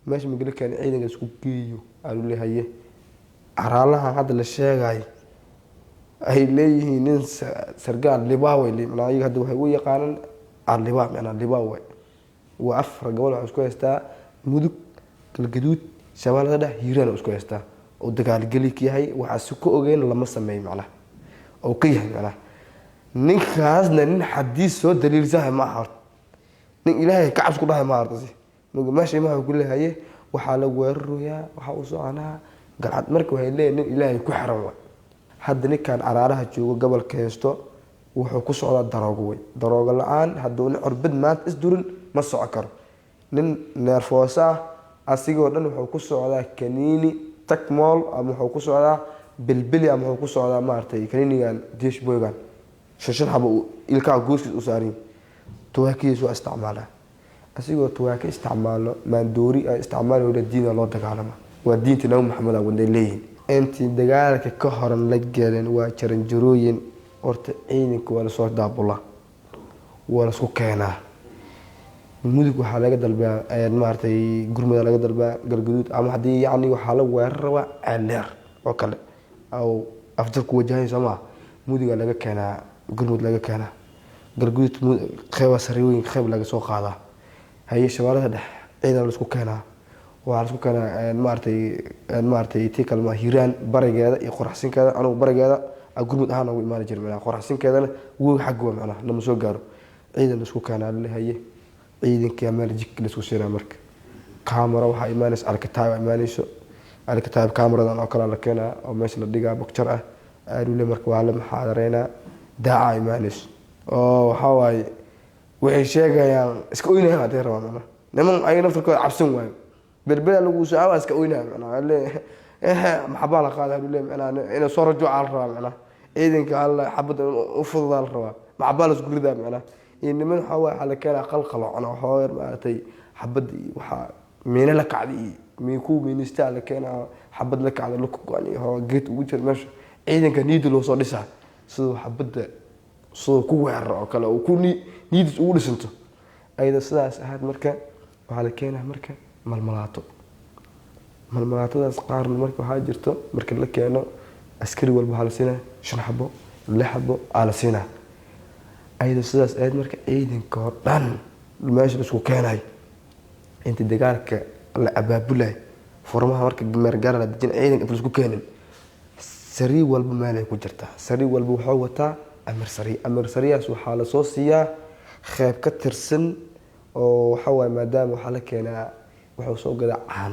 Meesha magala keena ciidanka isku geeyo aanu leehaye. Caraalahan hadda la sheegayo ay leeyihiin nin sargaal libaaway, macnaa ayaga hadda waxay u yaqaanaan alibaa, macnaa libaaway waa afar gobol. Waxaa isku haystaa Mudug, Galgaduud, Shabeellada Dhex, Hiiraan isku haystaa oo dagaalgeli ka yahay. Waxaa si ku ogeyn lama sameeyo, macnaha oo ka yahay, macnaha ninkaasna nin xadiis soo daliilsahay ma aha. Horta nin Ilaahay ka cabsi ku dhahay ma horta si meesha imaha ku leehaye waxaa la weerarayaa, waxaa u soconaa Galcad. Marka waxay leeyihin nin Ilaahay ku xiran waay. Hadda ninkan Caraaraha joogo, gobolka haysto, wuxuu ku socdaa daroogo wey. Daroogo la-aan hadduu nin curbid maanta isdurin ma soco karo. Nin neerfoosa ah asigoo dhan wuxuu ku socdaa kaniini tagmool, ama wuxuu ku socdaa bilbili, ama wuxuu ku socdaa maaragtay kaniinigan dishboygan shan shan xabo uu ilkaha gooskiis u saaran. Tuwaakidiis waa isticmaalaa, asigoo tuwaaka isticmaalo, maandoori ay isticmaali. Diina loo dagaalama waa diinta Nabi Maxamed a waday leeyihin. Intii dagaalka ka horan la gelin waa jaranjarooyin. Horta ciidanka waa lasoo daabulaa, waa lasku keenaa. Mudug waxaa laga dalbaa maaragtay Gurmada laga dalbaa, Galgaduud, ama haddii yacni waxaa la weerar rabaa Ceeldheer oo kale oo afjar ku wajahay soo maa, Mudugaa laga keenaa, Gurmud laga keenaa, Galgaduud qeyba sariyooyin qeyb laga soo qaadaa, haye Shabeellada Dhex ciidan laisku keenaa, waxaa laisku keenaa maaragtay tii kalma Hiiraan barigeeda iyo qoraxsinkeeda. Anugu barigeeda gurmud ahaan ugu imaani jiray, macnaha qoraxsinkeedana woog xagga waa, macnaha nama soo gaaro. Ciidan laisku keenaa lalehaye, ciidankaa meel jik laisku siinaa. Marka camera waxaa imaanaysa Alkataib imaanayso, Alkataib cameradan oo kale la keenaa oo meesha la dhigaa bokjar ah aalule. Marka waa la muxaadareynaa, daaca imaanayso oo waxaa waaye waxay sheegayaan iska oynayaan hadday rabaan, macnaha niman ayaga naftarkooda cabsan waayo berbera lagu soo aawa iska oynaya, macnaha le maxabaa la qaada halule, macnaha inay soo rajuuca la rabaa, macnaha ciidanka alla xabadda u fududaa la rabaa, maxabaa la isku ridaa, macnaha. Iyo niman waxaa waaye waxaa la keenaa qalqalocna waxaa yar maaragtay xabadda iyo waxaa miine la kacday iyo kuwa miinistaa la keenaa, xabad la kacda luka go-an iyo hoo geed ugu jira meesha. Ciidanka niyadda loo soo dhisaa siduu xabadda siduu ku weeraro oo kale oo ku niyadiis ugu dhisanto. Ayada sidaas ahayd. Marka waxaa la keenaa marka malmalaato, malmalaatadaas qaarna marka waxaa jirto marka la keeno askari walba waxaa la siinaa shan xabo, lix xabo aa la siinaa. Ayada sidaas ahayd. Marka ciidanka oo dhan meesha la isku keenayo, inta dagaalka la abaabulayo, furmaha marka meergaara la dejin, ciidanka inta la isku keenin, sariir walba meelay ku jirtaa. Sariir walba wuxuu wataa amir sariir. Amir sariyaas waxaa lasoo siiyaa qeyb ka tirsan oo waxaa waaye maadaama waxaa la keenaa wuxuu soo gadaa caano.